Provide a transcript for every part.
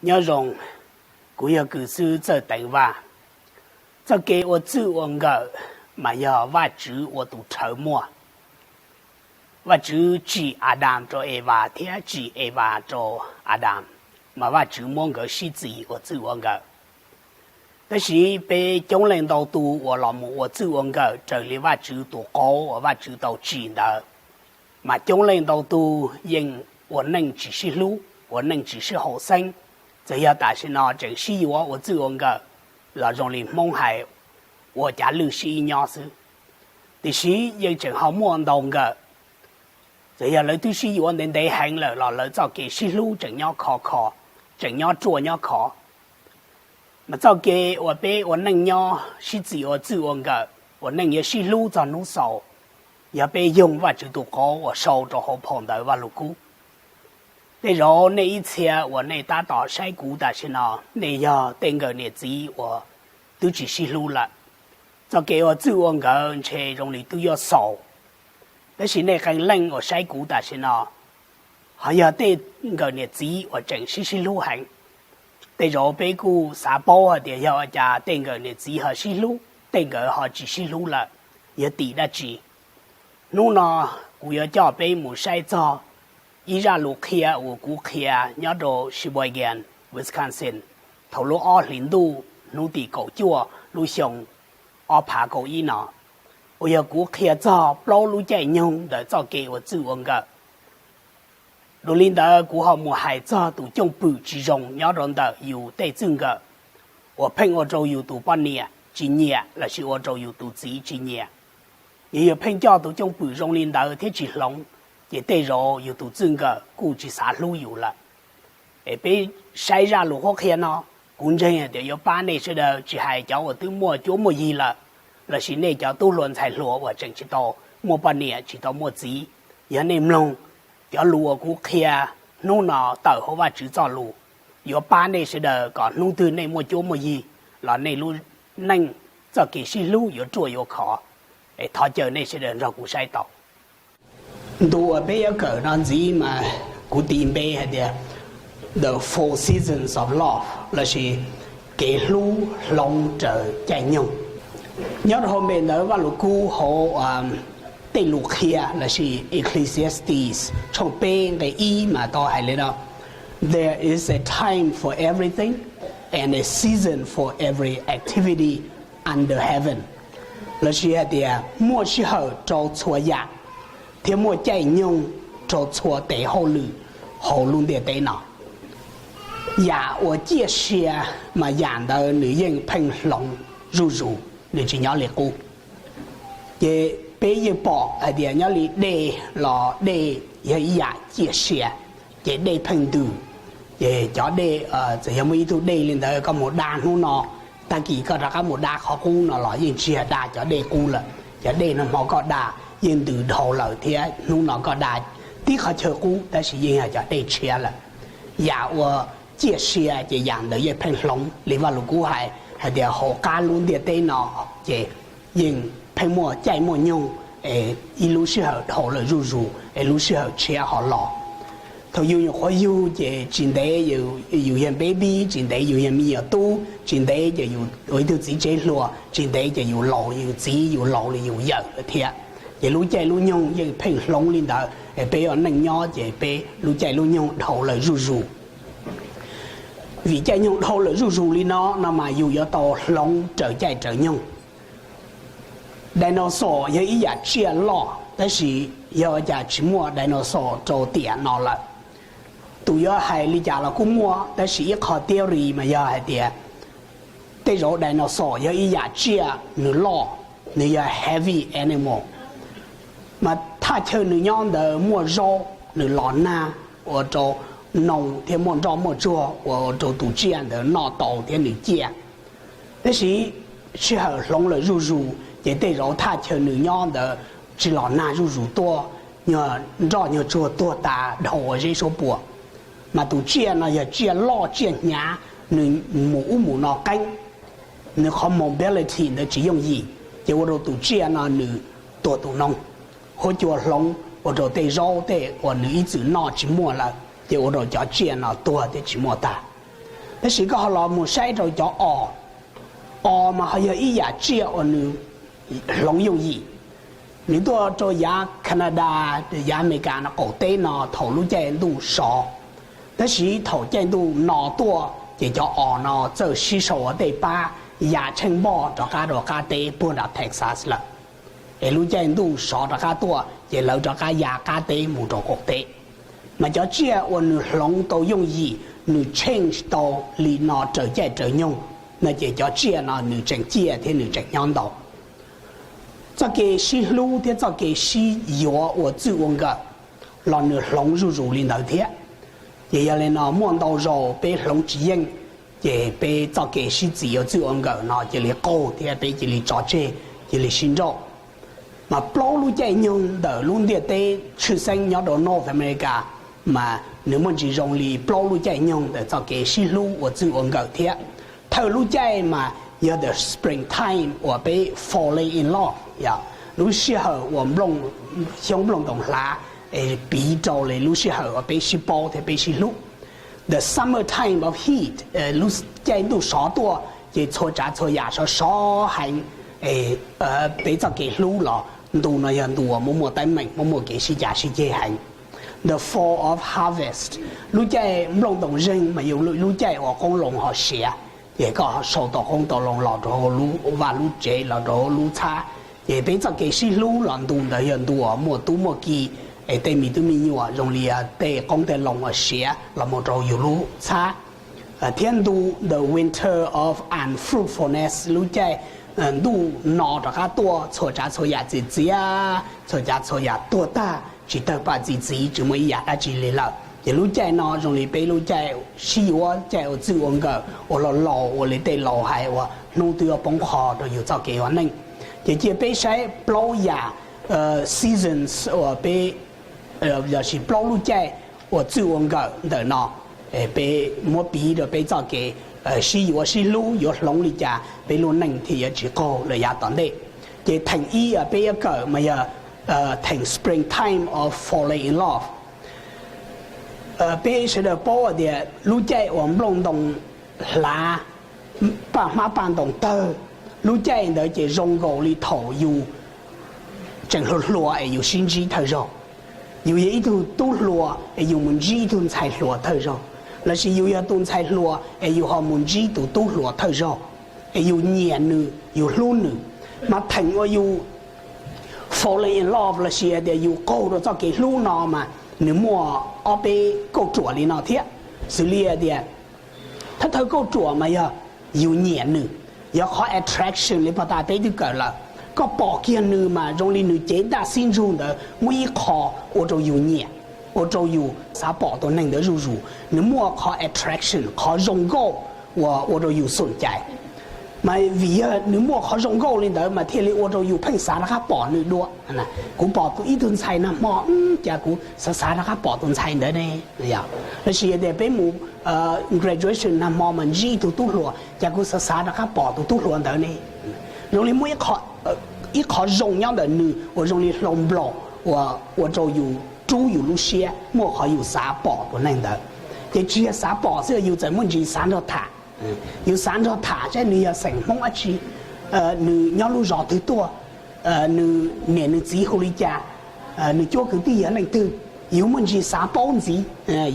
Nyob zoo, kuv yog kws xwb Txawj Teev Vaj. Txoj kev ua txwj ua nkawm mas yog Vajtswv ua tus rhawv muaj. Vajtswv tsim Adas rau Evas thiab tsim Evas rau Adas, mas Vajtswv muab nkawd sib txis ua txwj ua nkawm. Tab sis peb coob leej ntau tus uas los mus ua txwj ua nkawm raws li Vajtswv tus qauv uas Vajtswv tau tsim ntawd, mas coob leej ntau tus yeej ua neej tsis sib hlub, ua neej tsis sib haum xeeb. Txawm yog tam sim no tseem sib yuav ua txwj ua nkawm los zoo li Hmoob hais, ua cav lwj sib ib nyob xwb. Tiam sis yeej tseem ho muaj ntau nkawm, txawm yog lawv twb sib yuav ntev ntev heev lawm los lawv txoj kev sib hlub tseem nyob khov kho, tseem nyob ruaj nyob khov. Mas txoj kev uas peb ua neej nyob sib txis ua txwj ua nkawm, ua neej yuav sib hlub txog hnub xaus, yog peb yoog Vajtswv tus qauv uas sau rau hauv phau ntawv Vajluskub. Tej zaum nej ib txhia uas nej tab tom saib kuv tam sim no, nej yog tej nkawm niam txiv uas twb tsis sib hlub lawm. Txoj kev ua txwj ua nkawm ntshe zoo li twb yuav xaus. Tab sis nej qee leej uas saib kuv tam sim no ho yog tej nkawm niam txiv uas tseem sib sib hlub heev. Tej zaum peb kuj xav paub hais tias yog ua cas tej nkawm niam txiv ho sib hlub, tej nkawm ho tsis sib hlub lawm, yog tim dab tsi. Hnub no kuv yuav coj peb mus saib txog ib zaj lus qhia uas kuv qhia nyob rau Sheboygan, Wisconsin, thaum lub ob hlis ntuj hnub tim kaum cuaj lub xyoo ob phav kaum ib no, uas yog kuv qhia txog plaub lub caij nyoog ntawm txoj kev ua txwj ua nkawm. Dua li ntawd kuv ho mus hais txog tus cooj pwm tsis zoo nyob rau ntawm yus tej txwj nkawm, uas pheej ua rau yus tus poj niam tsis nyiam lossis ua rau yus tus txiv tsis nyiam. Yog yus pheej coj tus cooj pwm zoo li ntawd thiab tsis hloov, ces tej zaum yus tus txwj nkawm kuj tsis xav hlub yus lawm. Es peb saib zaj lus qhuab qhia no, kuv ntseeg hais tias yuav pab nej sawv daws, tsis hais cov uas twb muaj cuab muaj yig lawm, lossis nej cov tub hluas ntxhais hluas uas tseem tsis tau muaj poj niam tsis tau muaj txiv. Yog nej mloog cov lus uas kuv qhia hnub no tawm hauv Vajtswv txoj lus, yuav pab nej sawv daws kom hnub twg nej muaj cuab muaj yig los nej lub neej txoj kev sib hlub yuav ruaj yuav khov. Es thov caw nej sawv daws nrog kuv saib tau. Ntu uas peb yuav kawm no ntxiv mas kuv tis npe hais tias The Four Seasons of Love lossis kev hlub hloov raws caij nyoog. Nyob rau hauv npe ntawd Vajluskub hauv tej lus qhia lossis Ecclesiastes tshooj peb nqe ib mas tau hais li no: There is a time for everything and a season for every activity under heaven. Lossis hais tias muaj sij hawm rau txhua yam thiab muaj caij nyoog rau txhua tes hauj lwm hauv lub ntiaj teb no. Yam uas ciaj sia mas yam ntawd nws yeej pheej hloov zuj zus, nws tsis nyob li qub. Ces peb yeej pom hais tias nyob li dej los dej yog ib yam ciaj sia, ces dej pheej ntws. Ces cov dej, txawm yog muaj ib tug dej li ntawd koj mus da hnub no, tag kis koj rov qab mus da qhov qub no los yeej tsis yog da cov dej qub lawm. Cov dej no hmo koj da yeej ntws dhau lawm thiab hnub no koj da tib qhov chaw qub tab sis yeej yog cov dej tshiab lawm. Yam uas ciaj sia ces yam ntawd yeej pheej hloov li Vajluskub hais, hais tias hauv qab lub ntiaj teb no ces yeej pheej muaj caij muaj nyoog, ib lub sij hawm dhau lawm zuj zus es lub sij hawm tshiab ho los. Thaum yus nyuam qhuav yug ces tsis ntev yus yog baby, tsis ntev yus yog me nyuam tub, tsis ntev ces yus ua ib tug txiv tsev hluas, tsis ntev ces yus laus, yus txiv, yus laus los yus yawm lawm thiab. Ces lub caij lub nyoog yeej pheej hloov li ntawd es peb ua neej nyob ces peb lub caij lub nyoog dhau lawm zuj zus. Vim caij nyoog dhau lawm zuj zus li no no mas yus yuav tau hloov raws caij raws nyoog. Dinosaur yog ib yam tsiaj loj tab sis yog ua cas tsis muaj dinosaur rau tiam no lawm? Tus yuav hais li cas los kuj muaj tab sis ib qho theory mas yog hais tias tej zaum dinosaur yog ib yam tsiaj nws loj, nws yog heavy animal, mas thaj chaw nws nyob ntawd muaj zaub, nws los nag ua rau noo thiab muaj nroj muaj tsuag ua rau tus tsiaj ntawd noj tau thiab nws ciaj. Tab sis sij hawm hloov lawm zuj zus ces tej zaum thaj chaw nws nyob ntawd tsis los nag zuj zus tuaj, nyuag nroj nyuag tsuag tuag tas dhau ua zeb suab puam. Mas tus tsiaj no yog tsiaj loj tsiaj hnyav, nws mus ub mus no qeeb, nws qhov mobility ntawd tsis yooj yim, ces ua rau tus tsiaj no nws tuag tu noob. Huab cua hloov ua rau tej zaub tej uas nws ib txwm noj tsis muaj lawm ces ua rau cov tsiaj no tuag thiab tsis muaj tag. Tab sis koj ho los mus saib rau cov os, os mas ho yog ib yam tsiaj uas nws hloov yooj yim. Nws tuaj rau yav Canada, yav Amelikas no qaum teb no thaum lub caij ntuj sov. Tab sis thaum caij ntuj no tuaj ces cov os no txawj sib sau ua tej pab ya tsheej npoj rov qab rau qab teb puag nram Texas lawm. Es lub caij ntuj sov rov qab tuaj ces lawv rov qab ya qab teb mus rau qaum teb. Mas cov tsiaj uas nws hloov tau yooj yim, nws change tau li no raws caij raws nyoog, no ces cov tsiaj no nws tseem ciaj thiab nws tseem nyob ntau. Txoj kev sib hlub thiab txoj kev sib yuav ua txwj ua nkawm los nws hloov zuj zus li ntawd thiab. Ces yog li no muaj ntau zaus peb hloov tsis yeej, ces peb txoj kev sib txim ua txwj ua nkawm no cia li qaug thiab peb cia li tso tseg, cia li sib nrauj. Mas plaub lub caij nyoog ntawm lub ntiaj teb tshwj xeeb nyob rau North America, mas nws muaj ntsis zoo li plaub lub caij nyoog ntawm txoj kev sib hlub ua txwj ua nkawm thiab. Thawj lub caij mas yog the spring time uas peb falling in love, yog lub sij hawm uas xyoob nplooj ntoos hlav es piv rau li lub sij hawm uas peb sib paub thiab peb sib hlub. The summer time of heat, lub caij ntuj sov tuaj ces txhua tsav txhua yam sov sov heev, peb txoj kev hlub los ntu no yog ntu uas muaj muaj teeb meem, muaj muaj kev sib cav sib ceg heev. The fall of harvest, lub caij nplooj ntoos zeeg mas yog lub caij uas qoob loo ho siav, ces koj sau tau qoob tau loo los rau hauv lub vaj lub tsev los rau hauv lub txhab. Ces peb txoj kev sib hlub los ntu ntawd yog ntu uas muaj tub muaj ki, es tej me tub me nyuam zoo li tej qoob tej loo uas siav los mus rau yus lub txhab. Thiab ntu the winter of unfruitfulness, lub caij ntuj no rov qab tuaj txhua tsav txhua yam txias txias, txhua tsav txhua yam tuag tag tsis tawg pam txi txiv tsis muaj ib yam dab tsi li lawm. Ces lub caij no zoo li peb lub caij sib yuav caij ua txwj ua nkawm uas laus laus ua li tej laus hais uas hnub twb yuav poob qho rau yus txoj kev ua neej. Ces cia peb saib plaub yam seasons uas peb, lossis plaub lub caij ua txwj ua nkawm ntawm no, peb muab piv rau peb txoj kev sib yuav sib hlub yuav hloov li cas peb lub neej thiaj yuav tsis qaug lawm yav tom ntej. Ces theem ib peb yuav kawm mas yog theem spring time of falling in love. Peb sawv daws paub tias lub caij uas nplooj ntoos hlav, paj hmab paj ntoos tawg, lub caij ntawd ces zoo nkaus li thaum yus tseem hluas hluas es yus sib ntsib thawj zaug. Yus yog ib tug tub hluas es yus mus ntsib ib tug ntxhais hluas thawj zaug, lossis yus yog tus ntxhais hluas es yus ho mus ntsib tus tub hluas thawj zaug, es yus nyiam nws, yus hlub nws. Mas theem uas yus falling in love lossis tias yus qaug rau txoj kev hlub no mas nws muaj ob peb kauj ruam li no thiab. Xws li tias thawj thawj kauj ruam mas yog yus nyiam nws, yog qhov attraction li pog tas peb twb kawm lawm. Koj pom kiag nws mas zoo li nws cev ntaj xib ntsug ntawd muaj ib qho ua rau yus nyiam, ua rau yus xav pom tus neeg ntawd zuj zus. Nws muaj qhov attraction, qhov zoo nkauj uas ua rau yus xum cais. Mas vim yog nws muaj qhov zoo nkauj li ntawd mas thiaj li ua rau yus pheej xav rov qab pom nws dua. Kuv pom tus ib tug ntxhais nag hmo, cas kuv xav xav rov qab pom tus ntxhais ntawd ne. Lossis tias peb mus graduation nag hmo mas ntsib ib tug tub hluas, cas kuv xav xav rov qab pom tus tub hluas ntawd ne. Zoo li muaj ib qho zoo nyob ntawm nws uas zoo li hlau nplaum uas ua rau yus rub yus lub siab, muaj qhov yus xav pom tus neeg ntawd. Ces tsis yog xav pom xwb, yus txawm muaj ntsis xav nrog tham. Yus xav nrog tham saib nws yog xeem Hmoob dab tsi, nws nyob lub zos twg tuaj, nws niam nws txiv hu li cas, nws cuab kwv tij yog leej twg. Yus muaj ntsis xav paub ntxiv,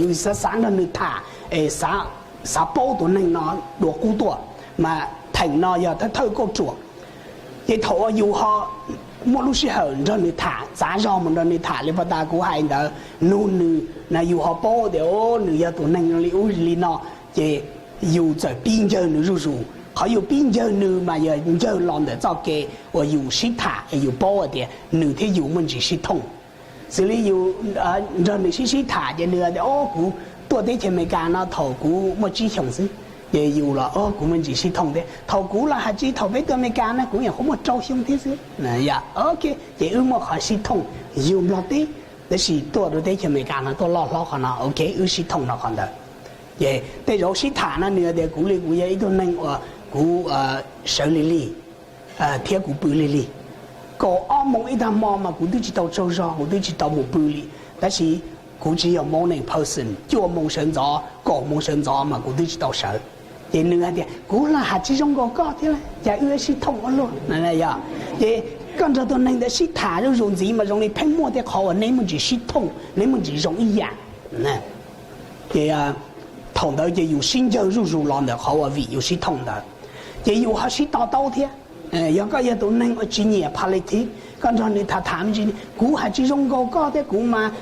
yus xav xav nrog nws tham, xav paub tus neeg no dua qub tuaj. Mas theem no yog thawj thawj kauj ruam. Ces thaum uas yus ho muaj lub sij hawm nrog nws tham, txav zog mus nrog nws tham li pog tas kuv hais ntawd, nug nws na, yus ho paub tias nws yog tus neeg li ub li no, ces yus txawm pib ncawg nws zuj zus. Qhov yus pib ncawg nws mas yog ncawg los ntawm txoj kev uas yus sib tham es yus paub tias nws thiab yus muaj ntsis sib thooj. Xws li yus nrog nws sib sib tham ces nws tias, o, kuv tuaj teb chaws Amelikas no thaum kuv muaj tsib xyoos xwb. Ces yus los, o, kuv muaj ntsis sib thooj thiab. Thaum kuv los hais tsis thaum peb tuaj Amelikas na kuv nyuam qhuav muaj rau xyoo thiab xwb. Ces wb muaj qhov sib thooj, yus Nplog teb, tab sis tuaj rau teb chaws Amelikas no tuaj loj hlob qhov no, ok, wb sib thooj rau qhov ntawd. Ces tej zaum sib tham no nws tias kuv li kuv yog ib tug neeg uas kuv sawv lig lig thiab kuv pw lig lig. Kaum ob moos ib tag hmo mas kuv twb tsis tau tsaug zog, kuv twb tsis tau mus pw li. Tab sis kuv tsis yog morning person, cuaj moos sawv ntxov, kaum moos sawv ntxov mas kuv twb tsis tau sawv. Ces nws hais tias, kuv los hais tsis zoo nkaus koj thiab, cas wb sib thooj ua luaj. Yog, ces koj nrog tus neeg ntawd sib tham zuj zus ntxiv mas zoo li pheej muaj tej qhov uas neb muaj ntsis sib thooj, neb muaj ntsis zoo ib yam. Ces thaum ntawd ces yus sib ncawg zuj zus los ntawm qhov uas vim yus sib thooj ntawd, ces yus ho sib to taub thiab. Yog koj yog tus neeg uas tsis nyiam politics, koj nrog nws tham tham me ntsis, kuv hais tsis zoo nkaus koj thiab, kuv mas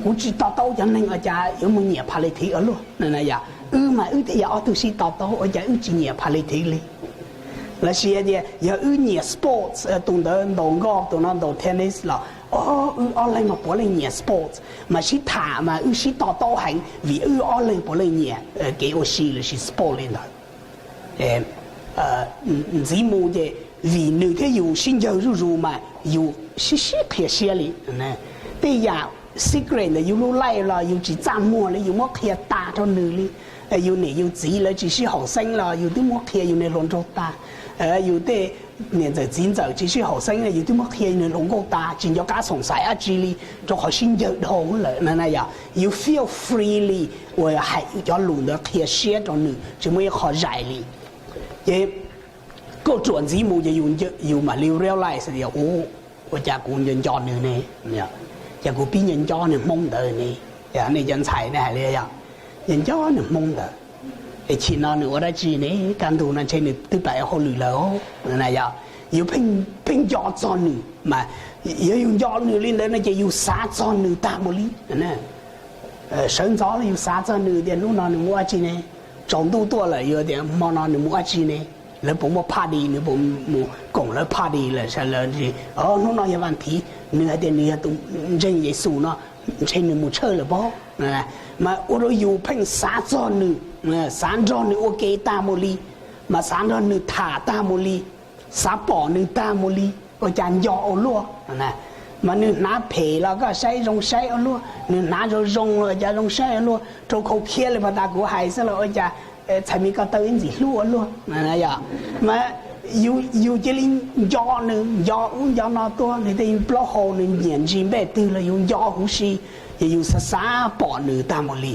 kuv tsis to taub cov neeg uas cas yuav mus nyiam politics ua luaj. Yog, wb mas wb thiaj yog ob tug sib to taub, ua cas wb tsis nyiam politics li. Lossis tias yog wb nyiam sports, tus ntawd ntaus golf, tus no ntaus tennis los, o, wb ob leeg mas puav leej nyiam sports, mas sib tham mas wb sib to taub heev vim wb ob leeg puav leej nyiam kev ua si lossis sports li ntawd. Ntxiv mus ces vim nws thiab yus sib ncawg zuj zus mas yus sib sib qhia siab li. Tej yam secret ntawm yus lub life los yus tsis txaj muag li, yus muab qhia tas rau nws li. Yus niam yus txiv lawv tsis sib haum xeeb los yus twb muab qhia yus niag hluas nraug tas. Yus tej niam ntxawm txiv ntxawm tsis sib haum xeeb los yus twb muab qhia yus niag hluas nkauj tas, tsis nco qab xoom xaiv dab tsi li, rau qhov sib ncawg dhau lawm na. Yog yus feel free li uas hais cov lus ntawd qhia siab rau nws, tsis muaj ib qho zais li. Ces kauj ruam ntxiv mus ces yus mam li realize tias, ua cas kuv nco nco nws ne, ces kuv pib nco nco nws hmoob ntawd ne. Nej cov ntxhais nej hais li, yog nco nco nws hmoob ntawd, es chim no nws ua dab tsi ne, kaj ntug no ntshe nws twb plam hauj lwm lawm. Yog yus pheej nco txog nws mas, yog yus nco nws li ntawd no ces yus xav txog nws tag mus li. Sawv ntxov los yus xav txog nws tias hnub no nws mus dab tsi ne, tsaus ntuj tuaj lawm yus tias hmo no nws mus dab tsi ne, lawv puas muaj party, nws puas mus koom lawv party lawm, sawv lawv, hnub no yog vas thiv, nws hais tias nws yog tus ntseeg Yexus no, ntshe nws mus tshawj lawm pob. Mas ua rau yus pheej xav txog nws, xav nrog nws ua ke tag mus li, mas xav nrog nws tham tag mus li, xav pom nws tag mus li, ua cas nco ua luaj. Mas nws hnav phem los koj saib zoo saib ua luaj, nws hnav zoo zoo los cas zoo saib ua luaj, rau khau khiab li pas tas kuv hais xwb los ua cas txhais me ko taw ib ntxim hlub ua luaj. Yog, mas yus cia li nco nws, nco ub nco no tuaj, nws tej plaub hau nws nyiam ntsis npej twg los yus nco huv si, ces yus xav xav pom nws tag mus li.